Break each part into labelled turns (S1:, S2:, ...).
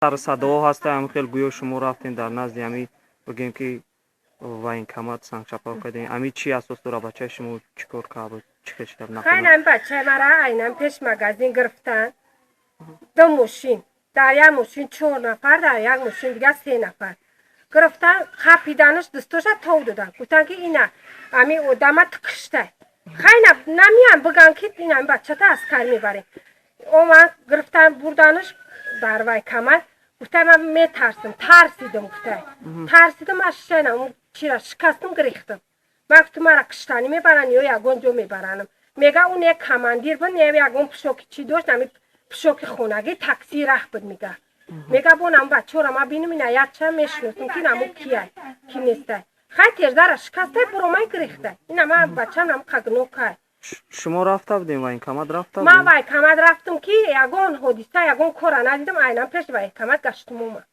S1: Сарсадоҳо ҳаста, ҳам хел гӯё шумо рафтем дар назди ҳами, бигем ки, военкомат сангчапа кардем. Ами чӣ асос дора? Бачаи шумо чӣ кор кард, чӣ хел шуда?
S2: Хайнам, бачаи мара айнан пеш магазин гирифтан, ду мошин, дар як мошин чор нафар, дар як мошин дига се нафар гирифтан, қапиданаш, дустоша тов додан, гуфтан ки ина ами одама тикиштай. Хайна намиям биган ки ина бачата аскар мебарем. Омад, гирифтан, бурданаш дар военкомат. Гуфтай, ман метарсам, тарсидам, гуфтай, тарсидам, аз шишайна чира шикастам, гирехтам. Ман гуфтам, мара киштанӣ мебаранд ё ягон ҷо мебаранам. Мега, ун як командир буд, не, ягон пушоки чӣ дошт, ами пушоки хонагӣ, такси раҳ буд. Мега, бо нам бачаҳора ма бинам, ина якча мешиносам ки наму кияй, ки нестай. Хай, терзара шикастай, буромай, гирехтай. Ина ма бачам нам қагнокай.
S1: Шумо рафта будем военкомат, рафта?
S2: Ман военкомат рафтам ки ягон ҳодиса, ягон кора надидам. Айнан пеш военкомат гаштум, омад,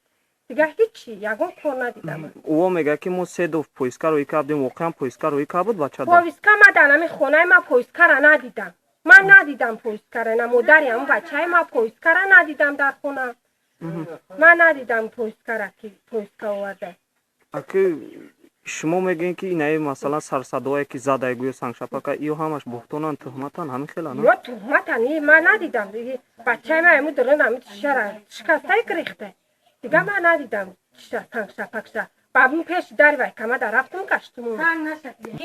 S2: дига ҳичи, ягон кор надидам.
S1: Ӯо мега ки мо се доф повестка рӯй кардем. Воқеан повестка рӯй кард буд бача?
S2: Повестка ма дар ҳами хонаи ма повесткара надидам. Ман надидам повесткара, на модари ҳамн бачаи ма повесткара надидам дар хона. Ман надидам повесткара, ки повестка оварда.
S1: Аки шумо мегӯед ки инаи, масалан, сарсадоое ки задай, гӯё сангшапака, иё ҳамаш буҳтонанд, туҳматанд, ҳамин хела?
S2: Ё туҳматан, ман надидам. Бачаи ма ему дурун ами шишара шикастай, гирехта. Дига ман надидам сангшапакша. Бабун пеши дари военкомата рафтум, гаштум.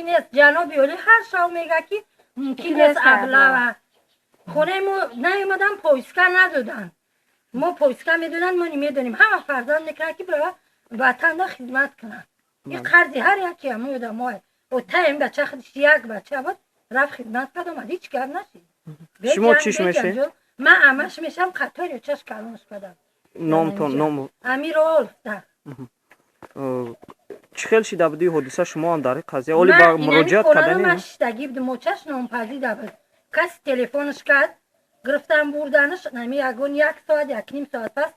S3: Нест, ҷаноби олӣ, ҳар шав мега ки мумкин нест облава. Хонаи мо наомадан, повестка надоданд. Мо повестка медоданд, мо намедонем. Ҳама фарзанд мекунад ки бирава ватанда хизмат кунад. Ин қарзи ҳар яке ҳамои одамое. Отаем бача худиш як бача буд, рафт, хизмат кард, омад, ҳеҷ гап нашид.
S1: Шумо чиш мешед?
S3: Ман амаш мешам, қатори чаш калонш кардам.
S1: Номтон, ном?
S3: Амирол.
S1: Чӣ хел шида буди ҳодиса? Шумо ҳам дар ин қазия оли ба муроҷиат кардани?
S3: Ман шиштагӣ будум, очаш нонпазида буд. Каси телефонш кард, гирифтан, бурданаш. Нами ягон як соат, якним соат пас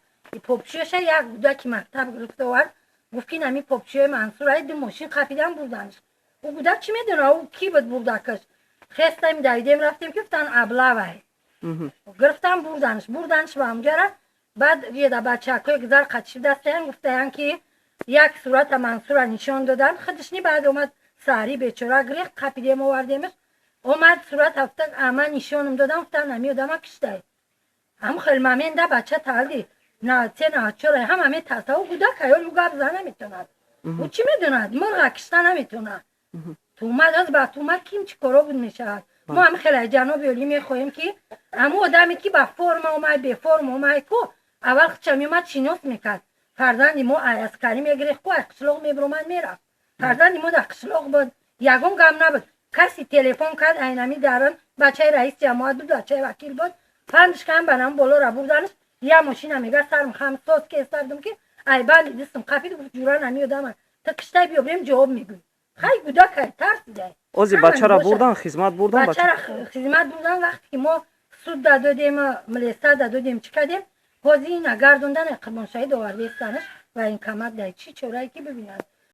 S3: попшиёша як гудаки мактаб гирифта овард, гуфт ки нами попшиёи Мансур, ду мошин қапидан, бурданаш. Ӯ гудак чӣ медона, ӯ кӣ буд бурдакаш? Хестаем, давидем, рафтем ки гуфтан облавай. Гирифтан, бурданаш, бурданаш ба ҳамҷара. Баъд еда бачакҳои гузар қатиши дастаян, гуфтаян ки як сурата Мансура нишон додан, худишни. Баъд омад саҳри, бечора гирехт, қапидем, овардемаш. Омад, сурат ҳафта ама нишонам додам, гуфтан ами одама киштай. Ҳам хел момента бача талди 93, 94 ҳама метарса. Ӯ гудак аёл, ӯ гап зан наметонад. Ӯ чӣ медонад? Мурға кишта наметонад. Туҳмат аст, ба туҳмат ким чӣ коро буд мешавад. Мо ҳам хеле ҷаноби олӣ мехоҳем ки ҳамун одаме ки ба форма омай, беформа омай ку, аввал худша меомад, шинос мекард. Фарзанди мо аскарӣ мегирехт ку, ай қишлоқ мебиромад, мерафт. Фарзанди мо дар қишлоқ буд, ягон гап набуд. Каси телефон кард, айнами дарон бачаи раис ҷамоат буд, бачаи вакил буд, пандш кан, ба нам болора бурданаш. Я мошина мега, сарм хам соз кестардум ки ай банди дистм қапид, гуфт: «Ҷура, нами одама та киштай, биё бирем, ҷавоб мегӯй». Хай, гудакай, тарсидай.
S1: Ози бачара бурдан, хизмат бурдан?
S3: Бачара хизмат бурдан. Вақте ки мо суд дадодем, милиса дадодем, чӣ кардем, ҳозир ина гардондан, Қурбоншаҳид овардаистанаш военкомат дай. Чӣ чорае ки бибинанд.